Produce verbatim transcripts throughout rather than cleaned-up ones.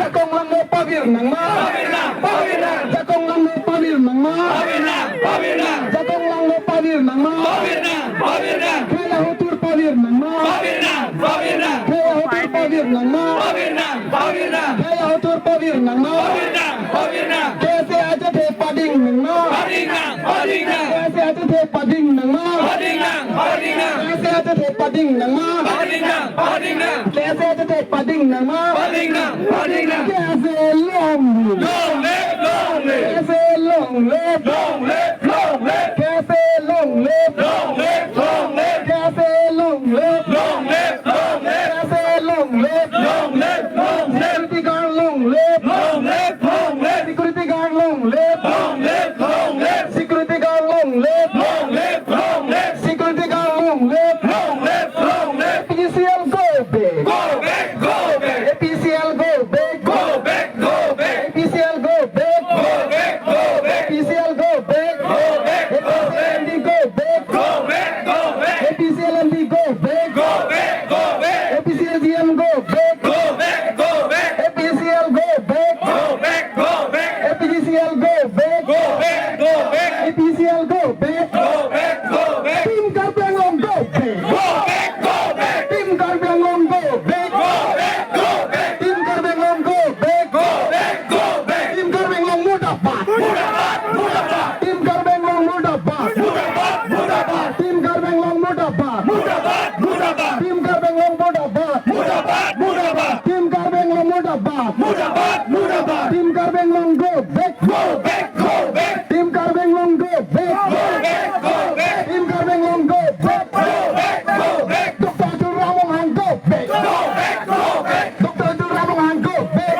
Jakong Langno pavir nangma. Jakong Langno pavir nangma. Jakong Langno pavir nangma. Khei ahotur pavir nangma. Khei ahotur pavir nangma. Khei ahotur pavir nangma. K S A ajat he pading nangma. K S A ajat he pading nangma. K S A ajat he pading nangma. K S A ajat he pading nangma. K S A long live. Long live, long live. K S A long live. Long live, long live. K S A long live. Long live, long live. K S A long live. Long live, long live. K S A long live. Long live, long live. Security guard long live. Long live, long live. Security guard long live. Long live, long live. Security guard long live. Long live, long live. Security guard long live. Long live, long live. A P G C L go back. Go back, go back. A P G C L go back. Go back, go back. A P G C L go back. Go back, go back. A P G C L go back. Go back, go back. A P G C L M D go back. Go back, go back. A P G C L M D go back. Go back, go back. A P G C L G M go back. Go back, go back. A P G C L go back. Go back, go back. A P G C L go back. Go back, go back. A P G C L go back. Go back, go back. Team Karbi Anglong go back. Go back, go back. Team Karbi Anglong go back. Go back, go back. Team Karbi Anglong go back. Go back, go back. Team Karbi Anglong murdabad. Murdabad, murdabad. Team Karbi Anglong murdabad. Murdabad, murdabad. Team Karbi Anglong murdabad. Murdabad, murdabad. Team Karbi Anglong murdabad. Murdabad, murdabad. Team Karbi Anglong murdabad. Murdabad, murdabad. Team Karbi Anglong go back. Go back, go back. Team Karbi Anglong go back. Go back, go back. Team Karbi Anglong go back. Go back, go back. Doctor Tuliram Ronghang go back. Go back, go back. Doctor Tuliram Ronghang go back.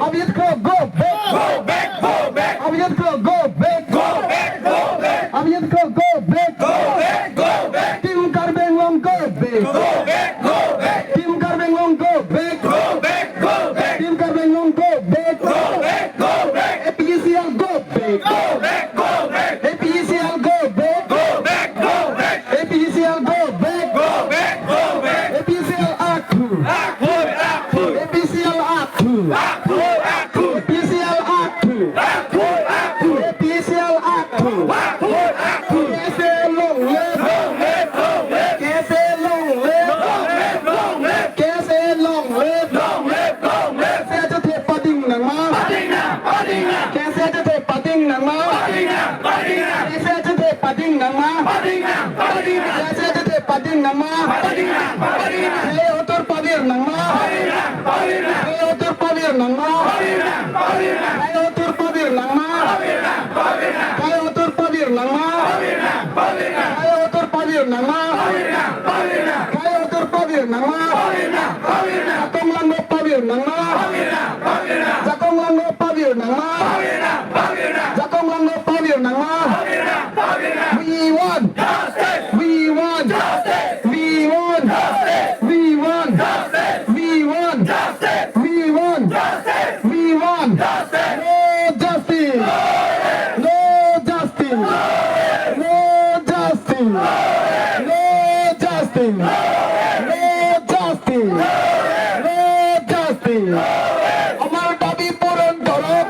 Abhijit Kro, go back. Go back, go back. Abhijit Kro, go back. Go back, go back. Abhijit Kro, go back. Go back, go back. Team Karbi Anglong, go back. Go back, go back. Team Karbi Anglong, go back. Go back, go back. Team Karbi Anglong, go back. Go back, go back. A P G C L, go back. Go back, go back. A P G C L, go back. Go back, go back. A P G C L, go back. Go back, go back. A P G C L, act. Act, act. A P G C L, act. Act, act. A P G C L, act. Act, act. A P G C L, act. Act, act. K S A long live. Long live, long live. K S A long live. Long live, long live. K S A long live. Long live, long live. K S A chethe pading nangma. Pading nang, pading nang. K S A chethe pading nangma. Pading nang, pading nang. K S A chethe pading nangma. Pading nang, pading nang. K S A chethe pading nangma. Pading nang, pading nang. Khei atur pavir nangma. Pading nang, pading nang. Khei atur pavir nangma. Pading nang, pading nang. Khei atur pavir nangma. Pading nang, pading nang. Khei atur pavir nangma. Pading nang, pading nang. Khei atur pavir nangma. Pading nang, pading nang. Khei atur pavir nangma. Pavir nang, pavir nang. Jakong langno pavir nangma. Pavir nang, pavir nang. Jakong langno pavir nangma. Pavir nang, pavir nang. Jakong langno pavir nangma. Pavir nang, pavir nang. We want justice. We want justice. We want justice. We want justice. We want justice. We want justice. We want justice. No justice. No justice. No justice. No justice. No justice. No justice. Amar dabi puron korok.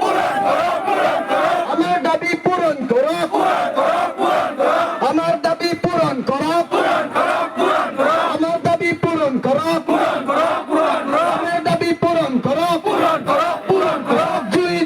Amar dabi puron korok. Amar dabi puron korok. Amar dabi puron korok. Amar dabi puron korok. Jui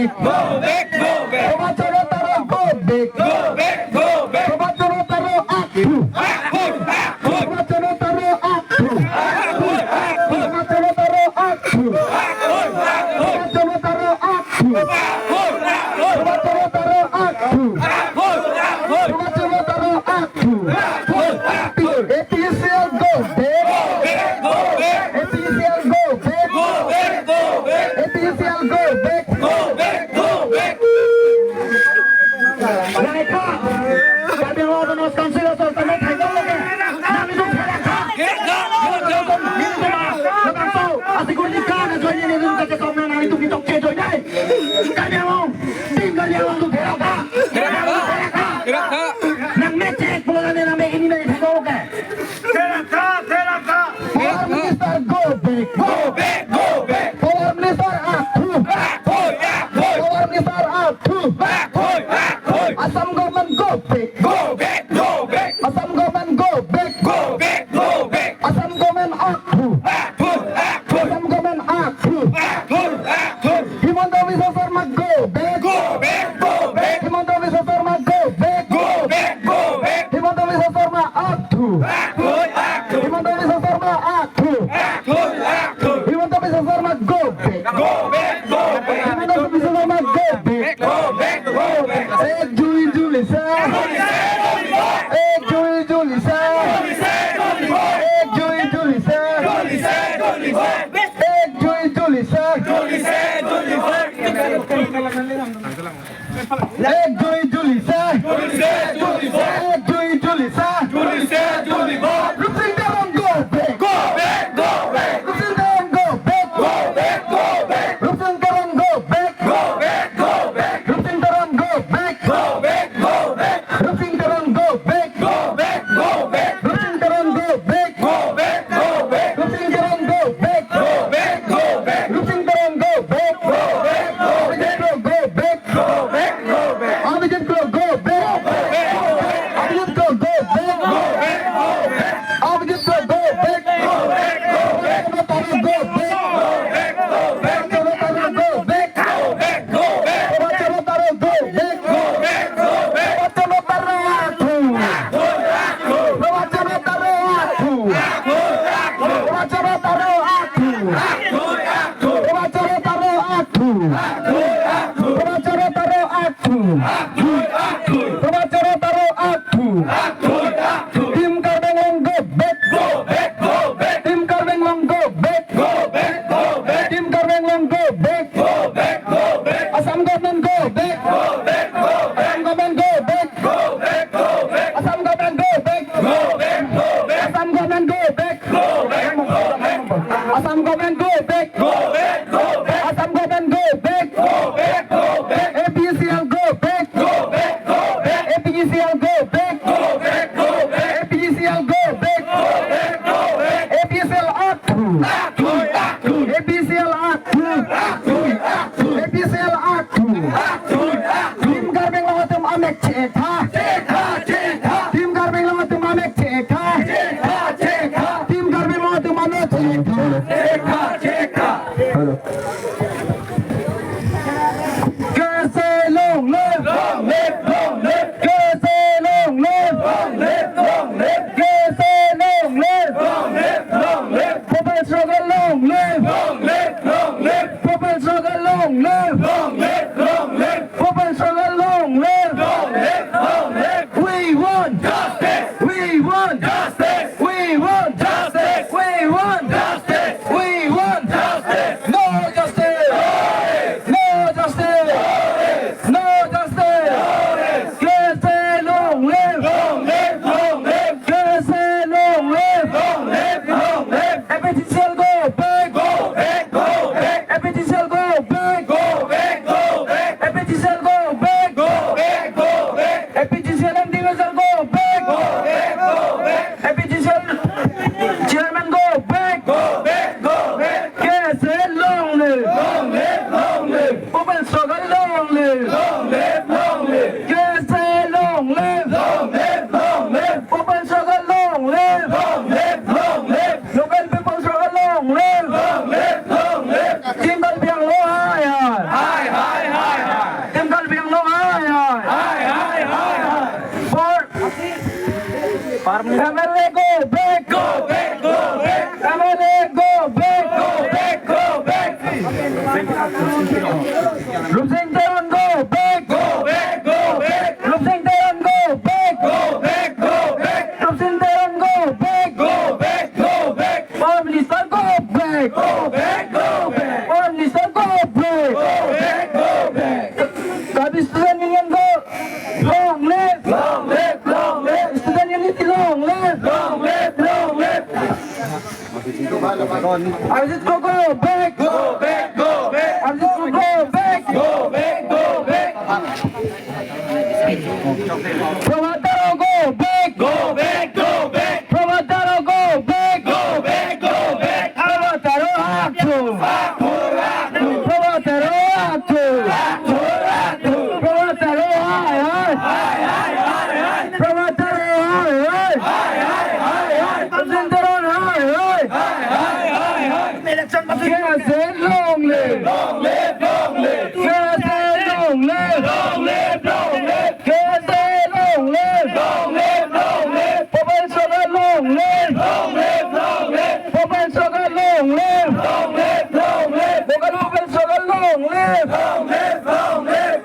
Go back, go back. Purvachoro Taro go back. Go back, go back. Purvachoro Taro akthu. Akthu, akthu. Purvachoro Taro akthu. Akthu, akthu. Purvachoro Taro akthu. Akthu, akthu. Purvachoro Taro akthu. Akthu, akthu. Purvachoro Taro akthu. Akthu, akthu. Purvachoro Taro akthu. Akthu, akthu. A P H C L go back. Go back, go back. A P H C L go back. Go back, go back. A P H C L go back. Go back, go back. Karbi Anglong Autonomous Council asol tame thaidam loke. Nanglitum pherak tha. Pherak tha, pherak tha. Nanglitum ma, labangso a-security guard ajoine nanglitum kachesong nang, nanglitum kitok che ajoine. Karbi Anglong, Team Karbi Anglong atum pherak tha. Pherak tha. Pherak tha. Nangmek chek pulo nang, nangmek ini nang thaidam loke. Pherak tha, pherak tha. Power Minister go back. Go back, go back. Power Minister akthu. Akthu, akthu. Power Minister akthu. Akthu, akthu. Assam government go back. Go back, go back. Assam government go back. Go back, go back. Assam government akthu. Akthu, akthu. Assam government akthu. Akthu, akthu. Himanta Biswa Sarma go back. Go back, go back. Himanta Biswa Sarma go back. Go back, go back. Himanta Biswa Sarma akthu. Akthu, akthu. Himanta Biswa Sarma akthu. Akthu, akthu. Himanta Biswa Sarma go back. Go back, go back. Himanta Biswa Sarma go back. Go back, go back. Ek juli juli sa. Juli sa, juli sa. Ek juli juli sa. Juli sa, juli sa. Ek juli juli sa. Juli sa, juli sa. Ek juli juli sa. Juli sa, juli sa. Ek juli juli sa. Juli sa, juli sa. Ek juli juli sa. Juli sa, juli sa. Rupsing Teron go back. Go back, go back. Rupsing Teron go back. Go back, go back. Rupsing Teron go back. Go back, go back. Rupsing Teron go back. Go back, go back. Rupsing Teron go back. Go back, go back. Rupsing Teron go back. Go back, go back. Rupsing Teron go back. Go back, go back. Rupsing Teron go back. Go back, go back. Abhijit Kro go back. Go back, go back. Abhijit Kro go back. Go back, go back. Abhijit Kro go back. Go back, go back. Abhijit Kro go back. Go back, go back. Purvachoro Taro go back. Go back, go back. Purvachoro Taro go back. Go back, go back. Purvachoro Taro go back. Go back, go back. Purvachoro Taro akthu. Akthu, akthu. Purvachoro Taro akthu. Akthu, akthu. Purvachoro Taro akthu. Akthu, akthu. Purvachoro Taro akthu. Akthu, akthu. Purvachoro Taro akthu. Akthu, akthu. Purvachoro Taro akthu. Akthu, akthu. Team Karbi Anglong go back. Go back, go back. Team Karbi Anglong go back. Go back, go back. Team Karbi Anglong go back. Go back, go back. Assam government go back. Go back, go back. Assam government go back. Go back, go back. Assam government go back. Go back, go back. Assam government go back. Go back, go back. Assam government go back. Go back, go back. Assam government go back. Go back, go back. A P H C L go back. Go back, go back. Rupsing Teron, go back! Go back, go back! Rupsing Teron, go back! Go back, go back! Rupsing Teron, go back! Go back, go back! Power Minister, go back! Go back, go back! Power Minister, go back! Go back, go back! Karbi Student Union, go! Long live! Long live, long live! Student Unity, long live! Long live, long live! Arjit Kro, go back! Go back, go back! Arjit Kro, go back! Go back, go back! Prabhat Taro, go back! Go back, go back! Prabhat Taro, go back! Go back, go back! Prabhat Taro, aktu! Aktu, aktu! Prabhat Taro, aktu! Aktu, aktu! Prabhat Taro, hai, hai! Hai, hai, hai, hai! Prabhat Taro, hai, hai! Hai, hai, hai, hai! Rupsing Teron, hai, hai! Hai, hai, hai, hai! K S A long live! Long live, long live! K S A long live! Long live, long live! K S A long live! Long live, long live! Bhopal Sarkar long live! Long live, long live! Bhopal Sarkar long live! Long live, long live! Bhopal, Bhopal Sarkar long live! Long live, long live!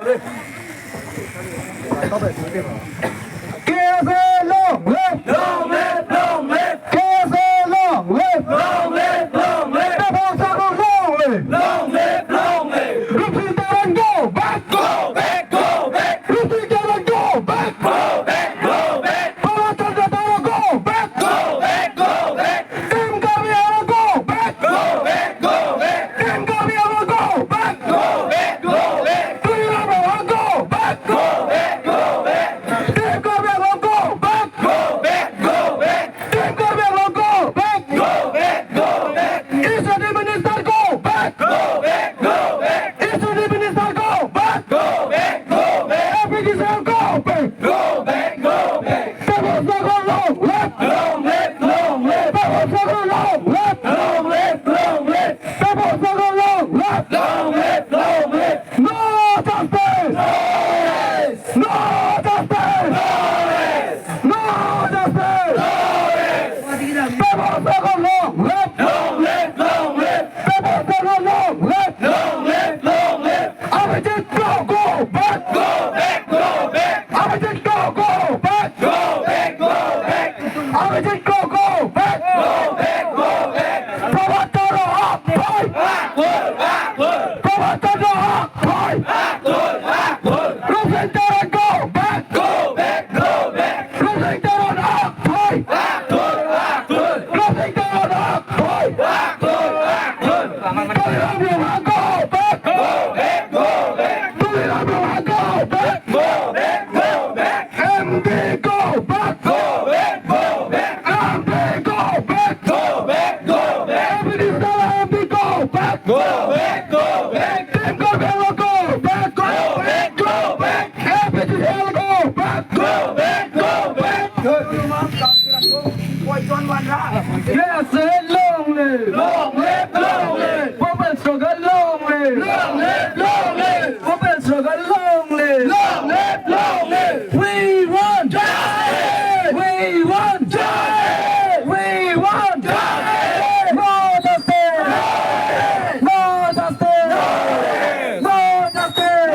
K S A long live! Long live, long live! K S A long live! Long live, long live! Bhopal Sarkar long live! Long live, long live! Rupsing Teron, go back! Go back, go back! Rupsing Teron, go back! Go back, go back! Prabhat Chandra Taro, go back! Go back, go back! Team Karbi Anglong, go back! Go back, go back! Team Karbi Anglong, go back! Go back, go back! Tuliram Ronghang, go back! Go back, go back! Team Karbi Anglong, go back! Go back, go back! Team Karbi Anglong, go back! Go back, go back! E C D minister, go back! Go back, go back! E C D minister, go back! Go back, go back! A P D C L, go back! Go back, go back! Bhopal Sarkar long live! Long live, long live! Bhopal Sarkar long live! Long live, long live! Bhopal Sarkar long live! Long live, long live! No justice! No rest! No justice! No rest! No justice! No rest! Bhopal Sarkar long live! Long live, long live! Bhopal Sarkar long live! Long live, long live! Abhijit Kro, go back! Go back, go back! Abhijit Kro, go back! Go back, go back! Abhijit Kro, go back! Go back, go back! Prabhat Taro, akthoi! Akthoi, akthoi! Prabhat Taro, akthoi! Akthoi, akthoi! Rupsing Teron, go back! Go back, go back! Rupsing Teron, akthoi! Akthoi, akthoi! Rupsing Teron, akthoi! Akthoi, akthoi! Tuliram Ronghang, go back! Go back, go back! Tuliram Ronghang, go back! Go back, go back! M P, go back! Go back, go back! M P, go back! Go back, go back! M P, go back! Go back, go back! Team Karbi Anglong, go back! Go back, go back! A P D C L, go back! Go back, go back! K S A long live! Long live, long live! Bhopal Sarkar long live! Long live, long live! Bhopal Sarkar long live! Long live, long live! We want justice! We want justice! We want justice! No justice! No justice! No justice!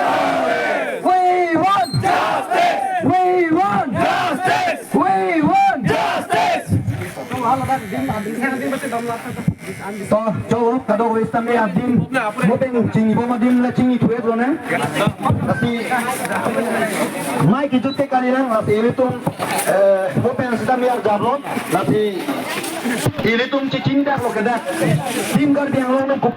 We want justice! We want justice! We want justice! To, jo, kadokave sitame adim, mo pen chinibom adim le chini thuet lo ne. Lasi, mai kijut ke kalilang, lasi ilitum, eh, mo pen sitame arjap lo, lasi ilitum chichinidaklo ke dak. Team Karbi Anglong nangkok